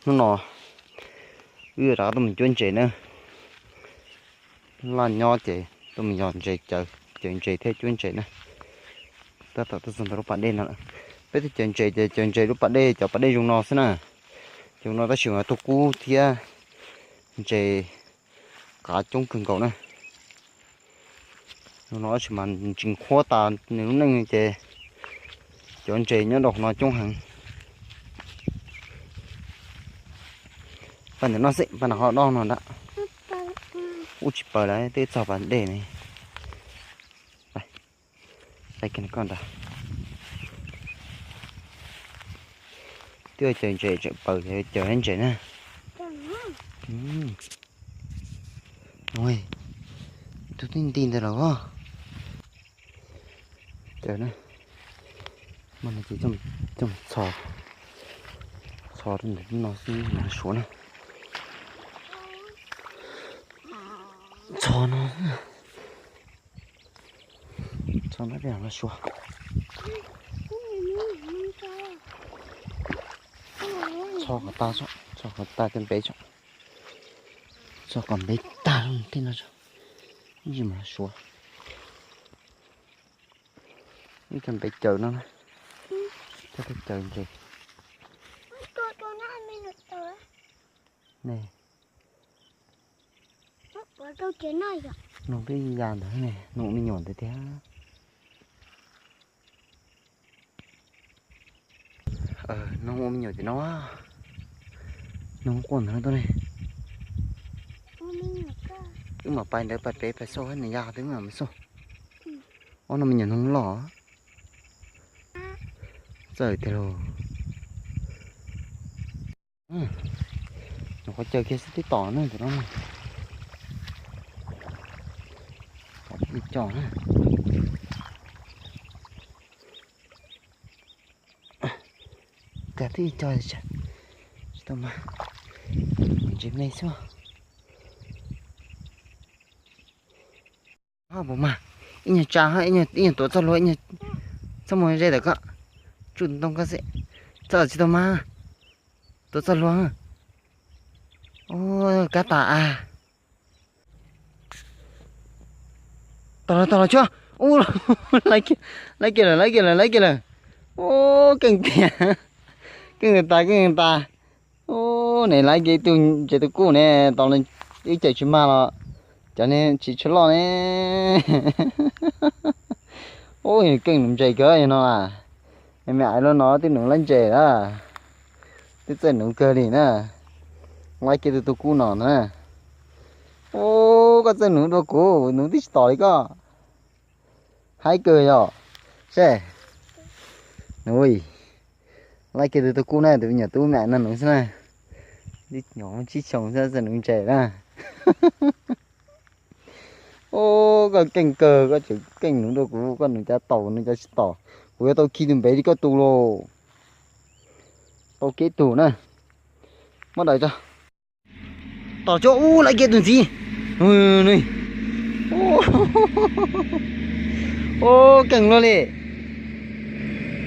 Hnub no wb yuav rov qab tuaj mus cuab ntses na. Laj nyob ces tuaj mus yos ntses, cawv ntses thiab cuab ntses na. Tab tom tuaj txog ntawm lub pas dej no lawm. Peb tuaj cawv ntses ces cawv ntses lub pas dej, cov pas dej zoo no xwb na. Zoo no tab sis mas tuaj kub thiab ntses qav coob kawg nkaus na. Zoo no tab sis mas ntsis qhuav tas nws lub neej ces cov ntses nyob rau hauv no coob heev. Pab ntawm no xwb, pab no ho dob no ntag. Ub tsis paws lawm, twb txog pas dej ne. Saib kiag koj ntag. Twb cawv ntses tseem paws, cawv ntses na. Tus tib nti ntawd los. Cawv na. Mas no ces coj txhos, txhos rau ntawm no xwb los suav na. Txhos no, txhos no peb los suav. Txhos kom tas, txhos kom tas cov npev tso. Txhos kom npev tag tej no tso. Ib ntsis mas suav. Ib cov npev cawv no na. Cov npev cawv ntses. Ne. Nug peb ya ntawd ne, nug ua me nyuam ntawd thiab. Nug ua me nyuam tim no. Nug quaj ntawd tuaj ne. Wb mam pais ntawd pais pem pais xauj nws ya twb mam xauj. Ob no me nyuam noog loj. Txawj tiag lauj. Nyuam qhuav cawv kiag xwb twb tom na ntawm no. Tom ib co na. Kag twb ib co tsis tau mas. Ntsis me xwb. Puas mag? Ib nyuag tsa, ib nyuag tuav txoj hlua, txhob mus ze tawm koj. Tsuj ntoo koj xwb. Txoj tsis tau mag. Tuav txoj hlua. Kab tas a. Tau los, tau los, tshuab. Ub, laib kiag lawm, laib kiag lawm, laib kiag lawm. Ub, keej tiag. Keej tas, keej tas. Ub, ne laib kiag ib tug ntses tus kuj ne, tau ib cawm tsis mag los cov ne tsis tshua loj ne. Ub, keej nuv ntses kawg no a. Me ais lub no twb nuv laib ntses lawm. Twb txawj nuv kawg li na. Laib kiag tus tus kuj no na. Ub, koj txawj nuv dua kuv, nuv twb tsis tom li koj. Haib kawg yog. Seb. Ui. Laib kiag tus tus kuj na, tus me nyuam tub me ais no nuv xwb na. Twb nyuam tsib xyoos xwb txawj nuv ntses na. Ub, koj keej kawg, koj tseem keej nuv dua kuv, koj nuv cov taus nuv cov tsis tom. Kuv yuav tau khi tus npev li koj tus lauj. Tau kev tus na. Muab daws tso. Tom tso, ub, laib kiag tus ntxiv. Ub, keej luaj li.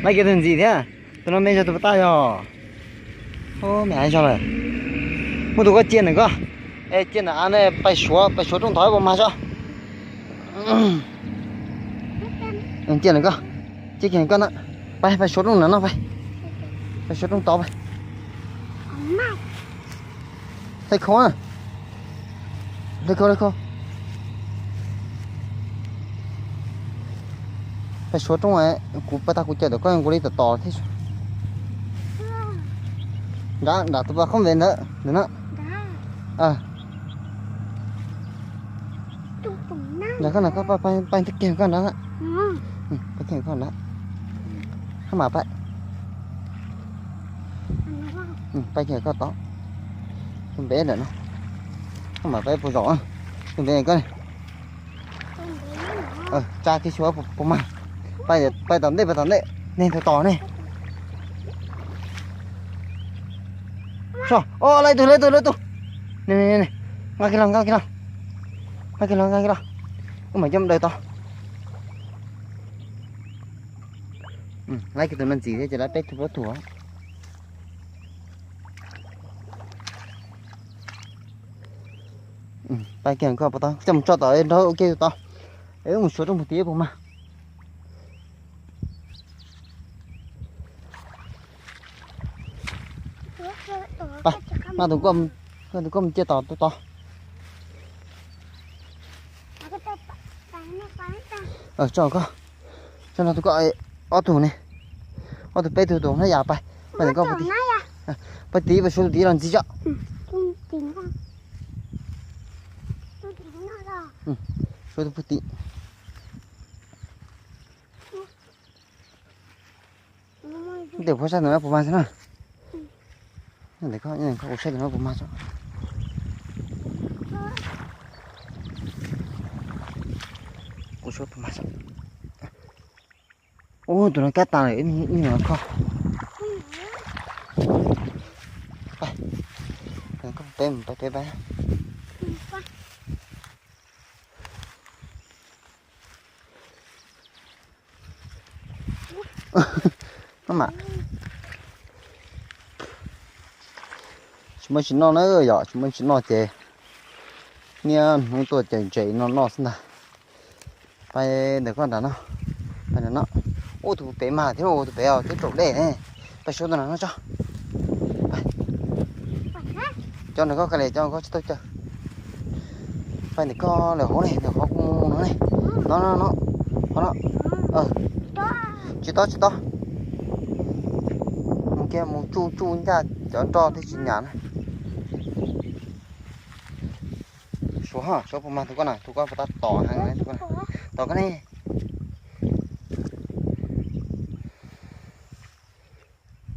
Laib kiag tus ntxiv thiab. Tus no me zog tus puas tag yog. Ub, me ais zog lawm. Muaj tus koj cia ntawm koj. Cia ntawm av ne, pais suav, pais suav rooj ntov puas mag tso. Cia ntawm koj, cia kiag koj na. Pais, pais suav rooj ntawm no pais. Pais suav rooj tod pais. Hle khau na. Hle khau, hle khau. Pais suav rooj, kuv pais tag kuv caum ntawm koj nkaus li tom tom thiab. Nrad, nrad tus pas qhob npe ntawd ntawm no. Nrad koj na, koj pais kiag koj nrad na. Pais kiag koj nrad. Hab mam pais. Pais kiag koj tod. Tus npe ntawm no. Hab mam pais puas zaum. Tus npe koj. Tsa kiag xyuas puas mag. Pais tom ntej, pais tom ntej, nej tos tos ne. Os, laib tug, laib tug, laib tug. Nqa kiag los, nqa kiag los. Nqa kiag los, nqa kiag los. Wb mam coj daws tod. Laib kiag tus no ntxiv thiab ces laib peb tug plaub tug. Pab kiag koj puas tau, coj mus tso tom nraud ua ke tau. Es wb mus suav rau puag tid puas mag. Pab, maj tus koj, maj tus koj mus cia tom tus tod. Tso koj, tso no tus koj, ob tug ne, ob tug peb tug tus hnab yas pais, pais ntawm koj puag tid. Pais tid, pais suav tus tid los ntxiv tso. Suav tus puag tid. Tes phuab saib tus no puas mag xwb na. Tes koj, koj kuv saib tus no puas mag tso. Kuv saib puas mag tso. Ub, tus no kab tas lawm, ib nyuag kho. Peb mus peb peb pab. Maj mam. Tsis muaj tsis noj na yom, tsis muaj tsis noj ces niaj hnub tuaj caws ntses no noj xwb ntag. Pais ntawm koj nram no, pais nram no. Ub, tus pem mag thiab, tus pem twb raum dej ne. Pais suav tus nram no tso. Cov ntawm koj ka li, cov koj tsis tau caws. Pais ntawm koj lawm hauv ne, ntawm qhov kuv mus no ne. No no no, qhov no. Tsis tob tsis tob. Mus kiag mus tsuj tsuj ncaj cov nroj thiaj tsis nyam na. Suav, suav puas mag tus koj na, tus koj puas tab tom heev, tus koj na. Tom koj ne.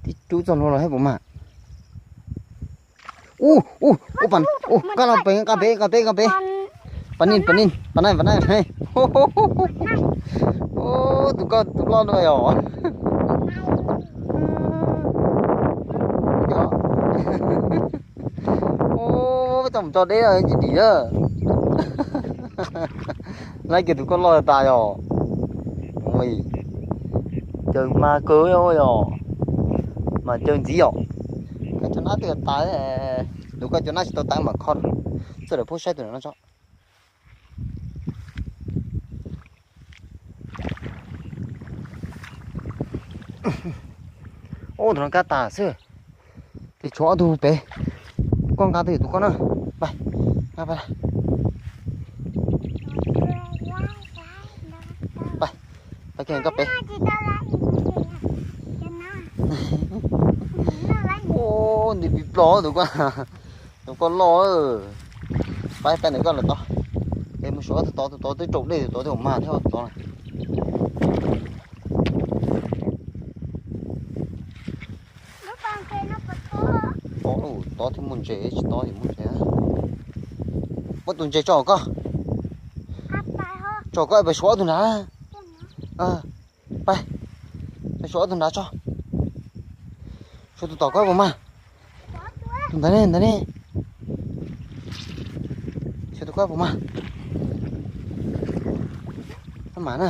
Tib rub txoj hlua los thiab puas mag. Ub ub ub, koj los pem, nqa pem, nqa pem, nqa pem. Pas nij, pas nij, pas naj, pas naj. Ub, tus koj tus loj dua yom. Ub, txoj mus tso deb tsis dim na. Laib kiag tus koj loj tas yom. Caws mas kawg yom, mas caws ntxiv yom. Koj cov nab twb tas, tus koj cov nab tsis tau tas mas kho. Txawm lawm pub saib tus no tso. Ub, tus no kab tas xwb. Ces tshuav ob tug pem. Koj nqa twj ywm tus koj na. Pais, nqa pais. Pais, pais kiag koj pem. Ub, nti pis plos tus koj. Tus koj loj. Pais, pais ntawm koj lawm tod. Es mus suav tus tod, tus tod twb raum dej, tus tod twb mag thiab tus tod na. Tod thiaj muaj ntses, tsis tod tsis muaj ntses. Muab tus ntses tso koj. Tso koj, pais suav tus nrad. Pais, pais suav tus nrad tso. Suav tus tom koj puas mag. Tus ntawd ne, ntawd ne. Suav tus koj puas mag. Maj mam na.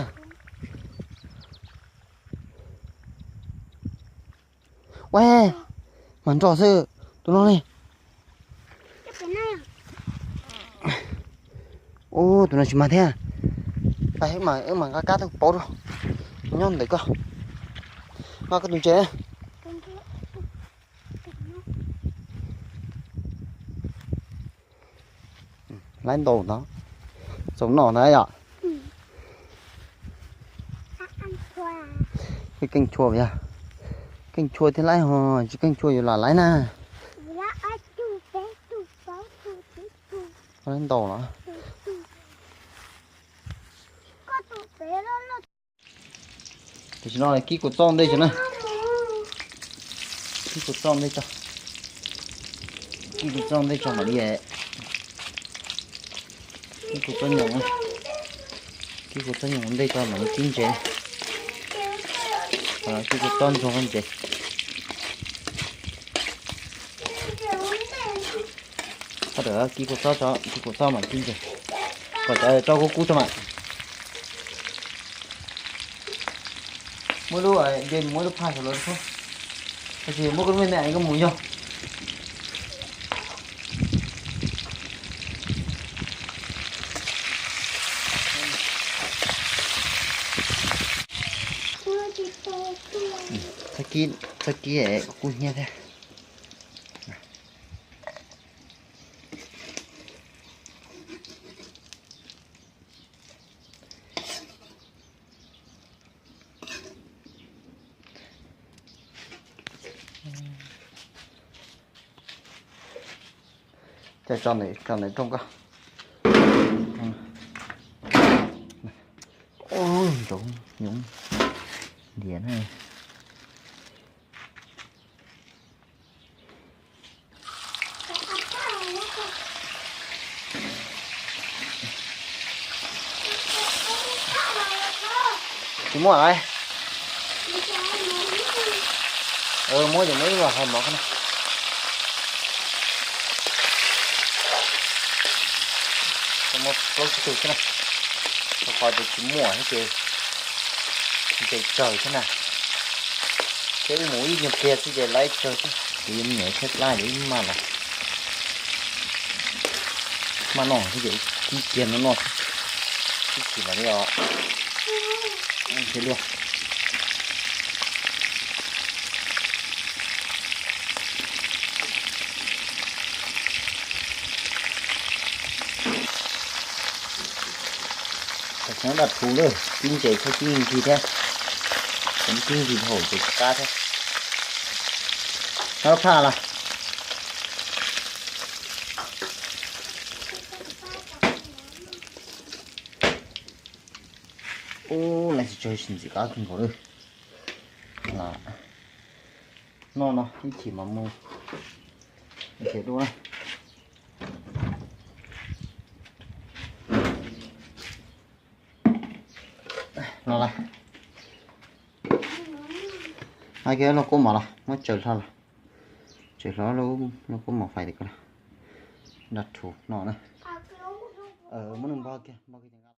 Ua, mag nroj xwb tus no ne. Ub, tus no tsis mag thiab. Pais, wb mam nqa kab tuaj pauv rau. Nyob ntawm koj. Nqa koj tus ntses. Laib ntau ntawd. Txaus noj ntawd yom. Keej chua yog. Keej chua thiaj laib ho, tsis keej chua yuav lam laib na. Laib ntau los. Tam sim no kib kuv txoj ntej tso na. Kib kuv txoj ntej tso. Kib kuv txoj ntej tso mam li. Kib kuv txoj nyoos, kib kuv txoj nyoos ntej tso mam li kib ntses. Kib kuv txoj ntsoog ntses. Qhov ntawd kib kuv txoj tso, kib kuv txoj mam kib ntses. Kom cov tso kub kub tso mas. Muab lub, ces muab lub phaj saum los, tab sis muab koj lub me me koj mus yog. Txhob kib, kuj hnyiab thiab. Coj tso ntawm rooj koj. Ub, ntsoov nyoov ntiav na. Tsis muaj lawm. Muab cov muab ib los hais mov no. Muab plaub tsib tug xwb na. Rau qhov tias tsis muaj thiab ces ntes tsawg thiab na. Ces wb mus ib nyuag pliag xwb ces lawv tsawg xwb. Kuv yuav me nyuam tshaib plab ces wb maj los, maj noj xwb ces wb kib kiag no noj xwb. Ib chim mam li os. Ntshe luaj. Tam sim no daj rhuv lawm, kib ntses txhob kib nkig thiab, txhob kib nkig haum ces tsis qab thiab. No phaj los. Ub, lawv tsis tso tsis ntxim qab kawg nkaus li. Noj no ib chim mam mus. Ces dua na. Los lawm. Hais kiag lauj kaub mov los muab tsaws hlo los. Tsaws hlo lauj kaub mov fais tim ko los. Daj rhuv no na. Muab nws npog kiag, npog kiag ces nqa.